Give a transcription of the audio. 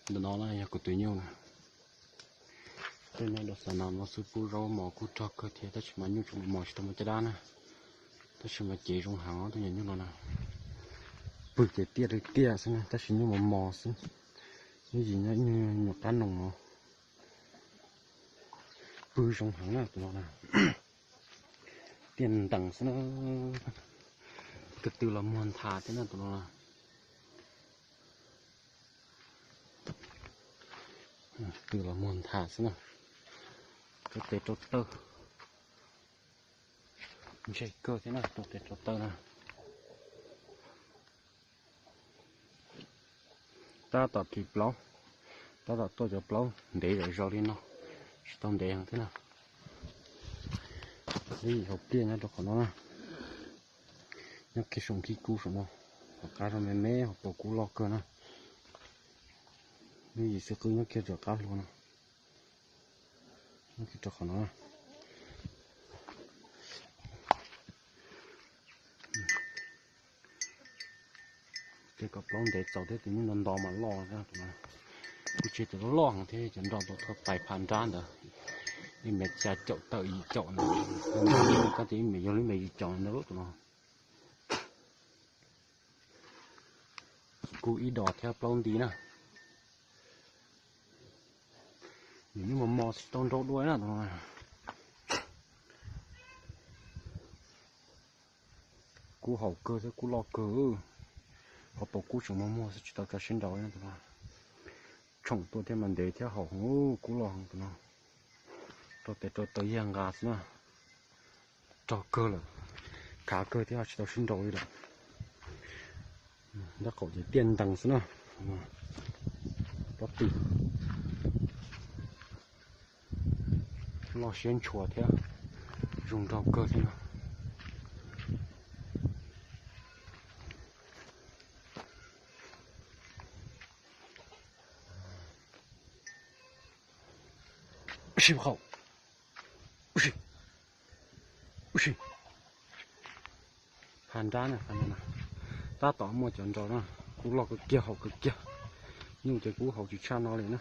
Ntawm no na yog kuv tus nyuj na. Tej nyob rau xav no no xwb, pub zaub mov kuj rog kawg thiab, tab sis mas nyuj tseem mos mos tsis tau muaj caj dab na. Tab sis mas cev zoo heev os tus nyuam nyuj no na. Pw ces tiaj li tiaj xwb na, tab sis nyuj mos mos xwb. Nyuj yim nyob nyuam qab noog no. Pw zoo heev na tus no na. Tiaj ntees xwb na. Tus twg los muag nthav thiab na tus no na. Twg los muag nthav xwb na. Rau tes rau taw. Ntse kawg thiab na, rau tes rau taw na. Tab tom thim plaub, tab tom tuaj cov plaub ntev zom zaws li no, tsis tau ntev heev thiab na. Lub yim hauv pliaj nyob rau qhov no na. Nyob kiag saum nkhib kub saum no, hauv qab zog me me hauv paus kub loj kawg na. Lub yim xwb qwb nyob kiag rov qab hluas no. Nyob kiag rau qhov no na. Ces kom plaub ntev txaus thiab tus nyuj nto nto mas loj. Kuv tsis cov loj heev thiab cov nrog tau thua pais phav nrab ntawd. Ib mev xya caum tawm yim caum ntawd, koj tias ib mev yog lub mev yim caum ntawd tus no. Kuj ib dos thiab plaub nti na. Nws yeej mos mos tsis tau nrau dua na tus no. Kub haum kawg thiab kub loj kawg. Hauv paus kub tseem muag muag xwb tsis tau tso siab nraus tus no. Tshoom tuaj thiab mas ntev thiab haum heev, kub loj heev tus no. Rau tes rau taw yag nqa xwb na. Rog kawg lawm, khav kawg thiab tsis tau sib nraus li lawm. Nrab qaum ces tiaj ntees xwb na. Pob tw loj siab ntshua thiab zoo nraug kawg thiab na. Sib haum. Ua si, ua si. Pha nrab na, pha nrab na. Tab tom muaj cov nraus na, kub loj kawg kiag, haum kawg kiag. Nyuj ces kub haum tsis tshaj no li na.